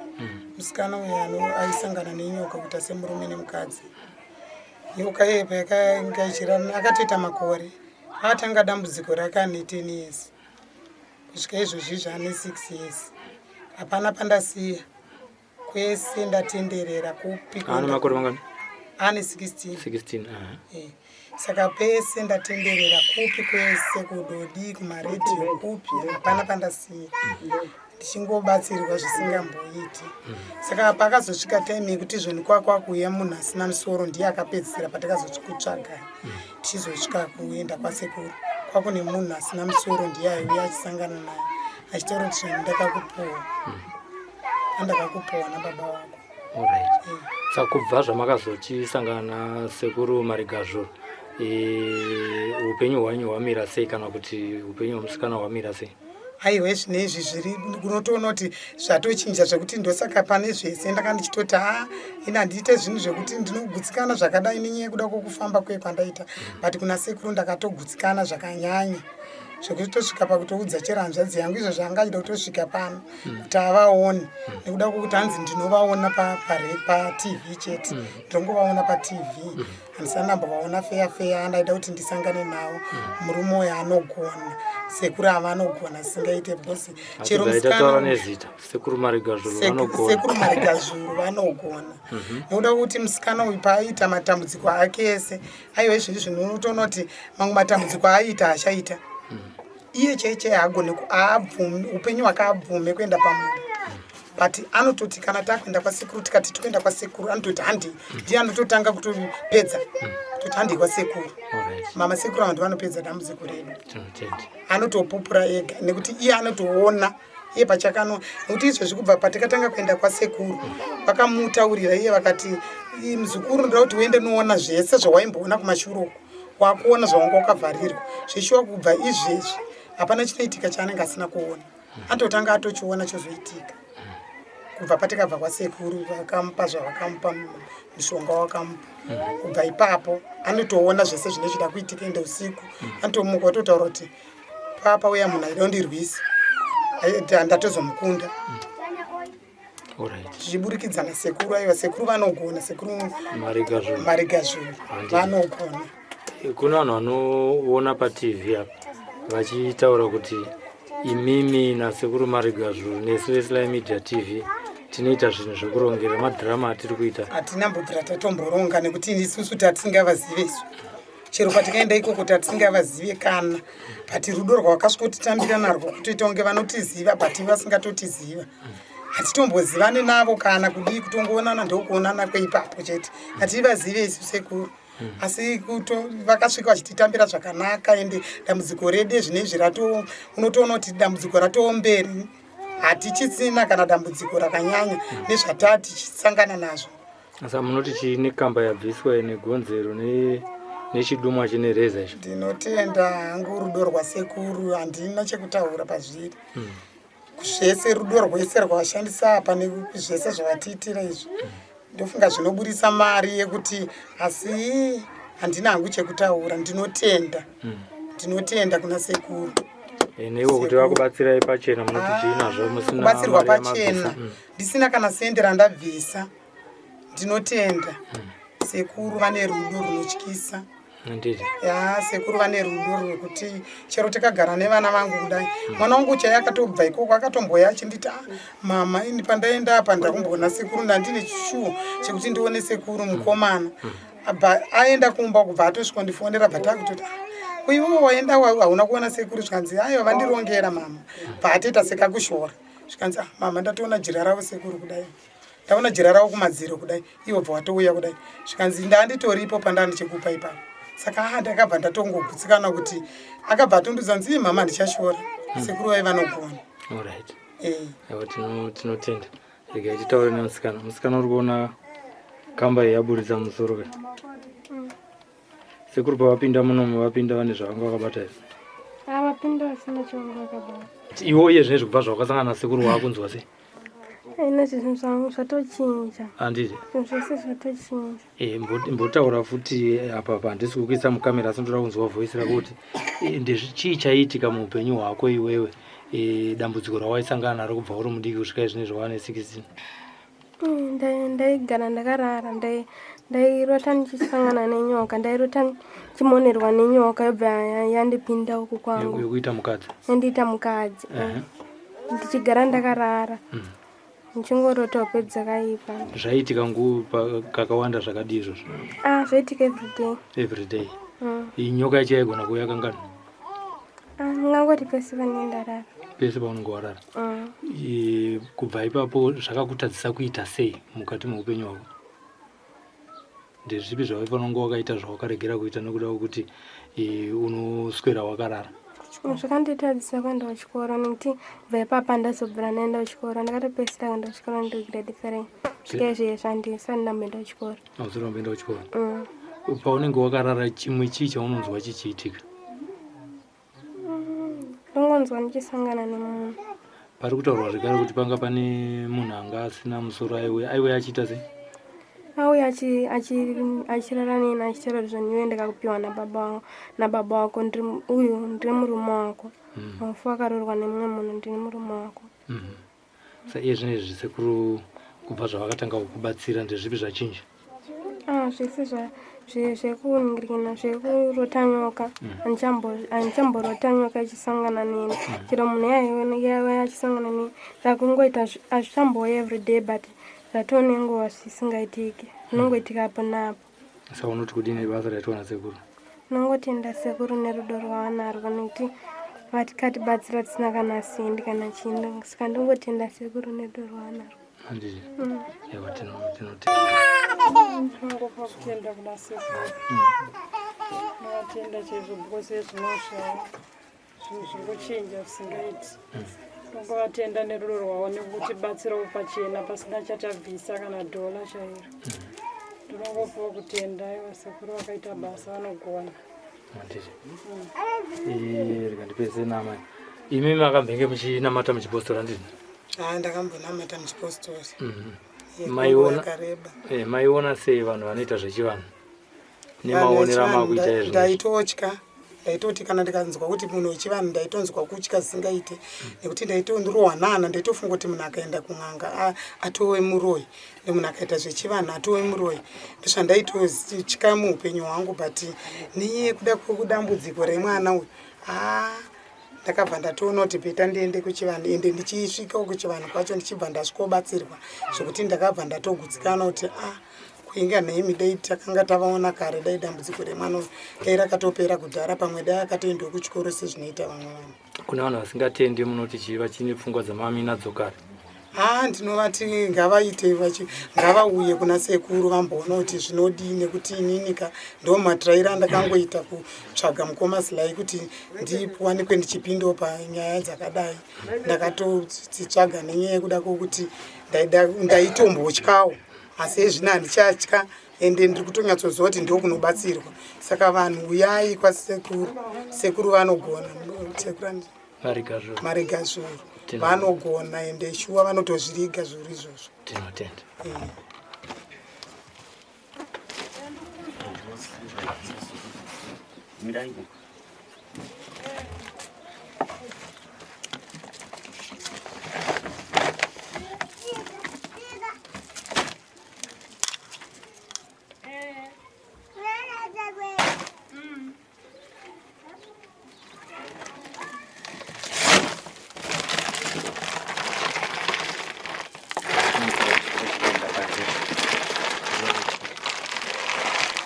Musikana uyu aisangana nenyoka kuita semurume nemukadzi. Nyoka iye payakanga ichirana, akatoita makore akatanga dambudziko rake ane 10 years, kusvika izvozvi zvaane 6 years. Hapana pandasiya, kwese ndatenderera, kupi Ane kuenda makore mangani? Ane 16. 16, aha. Saka pese ndatenderera, kupi kwese, kudodi, kumaredhiyo, kupi, hapana pandasiya, ndichingobatsirwa zvisingamboiti. Saka pakazosvika time yekuti zvoni kwakwakuuya munhu asina musoro, ndiye akapedzisira patakazokutsvaga, tichizosvika kuenda kwasekuru, kwakune munhu asina musoro, ndiye aiuya achisangana naye achitaura kuti zvoni ndakakupuwa, andakakupuwa nababa wako. Alright. Saka kubva zvamakazochisangana nasekuru Marigazvuru, upenyu hwanyu hwamira sei, kana kuti upenyu hwemusikana hwamira sei? Aiwa, zvinezvi zviri unotoona kuti zvatochinja, zvekuti ndosaka pane zvese ndanga ndichitoti, ha, ini handiite zvinhu zvekuti ndinogutsikana zvakadai nenyaya yekuda kwokufamba kuye kwandaita, but kuna sekuru ndakatogutsikana zvakanyanya, zvekuti tosvika pakutoudza chero hanzvadzi yangu izvo zvanga achida kutosvika pano kuti avaone, nekuda kwokuti hanzi ndinovaona paTV chete, ndinongovaona paTV, handisati ndambovaona feya feya. Ndaida kuti ndisangane navo. Murume uyo anogona, sekuru ava anogona singaite, because chero Hatibva taura musikana nezita, sekuru Marigazvuru vanogona. Sekuru Marigazvuru vanogona, nekuda kwekuti musikana uyu paaiita matambudziko ake ese, aiwa, izvezvi zvinhu unotoona kuti mamwe matambudziko aaiita hachaita. Iye chai chai haagone haabvumi, upenyu hwake haabvume kuenda pamunhu, but anototi kana takuenda kwasekuru, tikati tikuenda kwasekuru, anototi handi, ndiye anototanga kutopedza kutoti handei kwasekuru. Mama sekuru ava ndivanopedza dambudziko redu. Tinotenda. Anotopupura ega, nekuti iye anotoona iye pachakano, nekuti izvezvi kubva patakatanga kuenda kwasekuru, vakamutaurira iye vakati, "Ii, muzukuru, ndoda kuti uende noona zvese zvawaimboona kumashure uku, wakuona zvawanga wakavharirwa zveshuwa." Kubva izvezvi hapana chinoitika chaanenge asina kuona, atotanga atochiona chozoitika. Kubva patakabva kwasekuru, vakamupa zvavakamupa, mushonga wakamupa, kubva ipapo anotoona zvese zvine zvida kuitika. Ende usiku anotomuka ototaura kuti papa uya munhu aida kundirwisa, ndatozomukunda. Zvichiburikidza nasekuru. Aiwa, sekuru vanogona, sekuru Marigazvuru. Marigazvuru vanogona. Kuna vanhu vanoona paTV apa vachitaura kuti imimi nasekuru Marigazvuru nesu veSly Media TV tinoita zvinhu zvekurongera madhirama atiri kuita. Hatina mbobvira tatomboronga, nekuti isusu tatisingavazive isu. Chero kwatikaenda ikoko tatisingavazive kana, but rudo rwavakasvikotitambira narwo kutoita kunge vanotiziva but vasingatotiziva. Hatitombozivani navo kana kudii, kutongoonana ndokuonana kweipapo chete, hativazive isu sekuru. Asi vakasvika vachititambira zvakanaka, ende dambudziko redu zvinezvi rato, unotoona kuti dambudziko ratoo mberi, hatichisina kana dambudziko rakanyanya nezvataa tichisangana nazvo. Saka munoti chii nekamba yabviswa negonzero nechidumwa chine reza icho? Ndinotenda hangu rudo rwasekuru, handina chekutaura pazviri. Zvese rudo rwese rwavashandisa apa nezvese zvavatiitira izvi, ndofunga zvinoburitsa mari yekuti, asi handina hangu chekutaura. Ndinotenda, ndinotenda kuna sekuru. Neiwo kuti vakubatsirai pachena, munoti chii nazvo musina kubatsirwa mari yamabvisa? Pachena, ndisina kana sende randabvisa. Ndinotenda sekuru, vane rudo runotyisa. Handiti? Ya, sekuru vane rudo rwekuti chero tikagara nevana vangu kudai, mwana wangu chaiye akatobva ikoko akatomboya achinditi, "Ah, mama, ini pandaenda apa ndakumboona sekuru, ndandine chishuwo chekuti ndione sekuru." Mukomana abva aenda kumba, kubva atosvika ndifonera, bva takutoti, "Ah, kuiwewo waenda hauna kuona sekuru?" Zvikanzi, "Aiwa, vandirongera mama." Bva atoita sekakushora, zvikanzi, "Ah, mama, ndatoona jira ravo sekuru kudai, ndaona jira ravo kumadziro kudai, ivo bva watouya kudai." Zvikanzi, "Ndanditoripo pandandichikupa ipapo." Saka ndakabva ndatongogutsikana kuti akabva atondudza nzi, "Ii, mama, ndichashora sekuru vai vanogona." Alright. Eh. Aiwa, tinotenda. Regai titaure nemusikana. Musikana, uri kuona kamba iyi yaburitsa musoro ka? Sekuru pavapinda munomu, vapinda vane zvavanga vakabata here? Avapinda vasina chavangu vakabata. Iwe uye zvinezvi kubva zvawakasangana nasekuru, waakunzwa sei? Aina, zvinhu zvangu zvatochinja. Handiti? Zvinhu zvese zvatochinja. Mbotaura futi apa pa, handisi kukuisa mukamera, asi ndoda kunzwa voice rako kuti chii chaiitika muupenyu hwako iwewe, dambudziko rawaisangana naro kubva uri mudiki kusvika izvinezvi wane 16? Ndaigara ndakarara, ndairota ndichisangana nenyoka, ndairota ndichimonerwa nenyoka, yobva yandipinda uku kwangu. Yokuita mukadzi? Yandiita mukadzi. Ndichigara ndakarara, ndichingorota hope dzakaipa. Zvaiitika nguva kakawanda zvakadii izvozvo? Ah, zvaiitika everyday. Everyday? Iyi nyoka yacho yaigona kuuya kangani? Ah, ndingangoti pese panenge ndarara. Pese paunenge warara? Mm. Kubva ipapo zvakakutadzisa kuita sei mukati meupenyu hwako? Ndezvipi zvawaifanira kunge wakaita zvawakaregera kuita nekuda kwekuti unoswera wakarara? Zvakanditadzisa kuenda kuchikoro, nekuti kubva ipapa ndazobvira ndaenda kuchikoro. Ndakatopedzisira kuenda kuchikoro ndiri grade 3. Svika izvezvi handisati ndamboenda kuchikoro. Hausati wamboenda kuchikoro? Mm. Paunenge wakarara, chimwe chii chaunonzwa chichiitika? Ndinongonzwa ndichisangana nemunhu. Pari kutaurwa zvekare kuti panga pane munhu anga asina musoro aiuya. Aiuya achiita sei? Auya achirara neni, achitaura kuti zvoniwe ndakakupiwa nababa wangu, nababa wako ndiri uyu, ndiri murume wako, mufu akaroorwa nemumwe munhu, ndiri murume wako. Sa iye zvinezvi sekuru kubva zvavakatanga kukubatsira, ndezvipi zvachinja? Ah, zvese zvekuningirina, zvekurota nyoka, handichamborota nyoka ichisangana neni. Chero munhu yaiuya achisangana neni, zvakungoita hazvichambouya everyday, but zvatoo nenguva zvisingaitiki, zvinongoitika apo naapo. Saka unoti kudini basa raitwa nasekuru? Nongotenda sekuru nerudo rwavanarwo, nekuti vatikatibatsira tisina kana sendi kana chinhu. Saka ndongotenda sekuru nerudo rwavanarwo. Handiti? Mm. Ewa, tinotenda. Ndinongopa kutenda kuna sekuru. Ndinotenda chaizvo because zvinosva zvinhu zvingochinja zvisingaiti. Ndongovatenda nerudo rwavo nekutibatsirawo pachena pasina chatabvisa kana dhola chairo. Ndinongopawo kutenda. Aiwa, sekuru vakaita basa, vanogona. Handiti? Rega ndipedze namai. Imi makambenge muchinamata muchipostora, handiti? Ah, ndakambonamata muchipostori. Maiona Yakareba. Maiona sei vanhu vanoita zvechivanhu nemaonero amakuita izvo? Ndaitotya. Ndaitoti kana ndikanzwa kuti munhu wechivanhu, ndaitonzwa kutya zvisingaite, nekuti ndaitondirohwa nana. Ndaitofunga kuti munhu akaenda kun'anga atove muroyi, nemunhu akaita zvechivanhu atove muroyi. Ndozvandaitotya muupenyu hwangu, but nenyaya yekuda kwekudambudziko remwana uyu, haa, ndakabva ndatoona kuti better ndiende kuchivanhu. Ende ndichisvikawo kuchivanhu kwacho, ndichibva ndasvikobatsirwa zvekuti ndakabva ndatogutsikana kuti a. Kuinga nhaimi dai takanga tavaona kare dai dambudziko remwana uyu dai rakatopera kudhara pamwe dai akatoendawo kuchikoro sezvinoita vamwe vanhu. Kune vanhu vasingatendi munoti chii vachine pfungwa dzamami nadzo kare? Haa ndinovati ngavaite vachi ngavauye kuna sekuru vamboona kuti zvinodii nekuti inini ka ndo matraira andakangoita kutsvaga mukoma Sly kuti ndiwanikwe ndichipindawo panyaya dzakadai ndakatodzitsvaga nenyaya yekuda kwokuti ndaitombotyawo asi ezvino handichatya ende ndiri kutonyatsoziva kuti ndokunobatsirwa saka vanhu uyai kwasekuru sekuru vanogona sekuru mariga zvuru vanogona ende shuwa vanotozviriga zvuru izvozvo tinotenda eh. Mirai.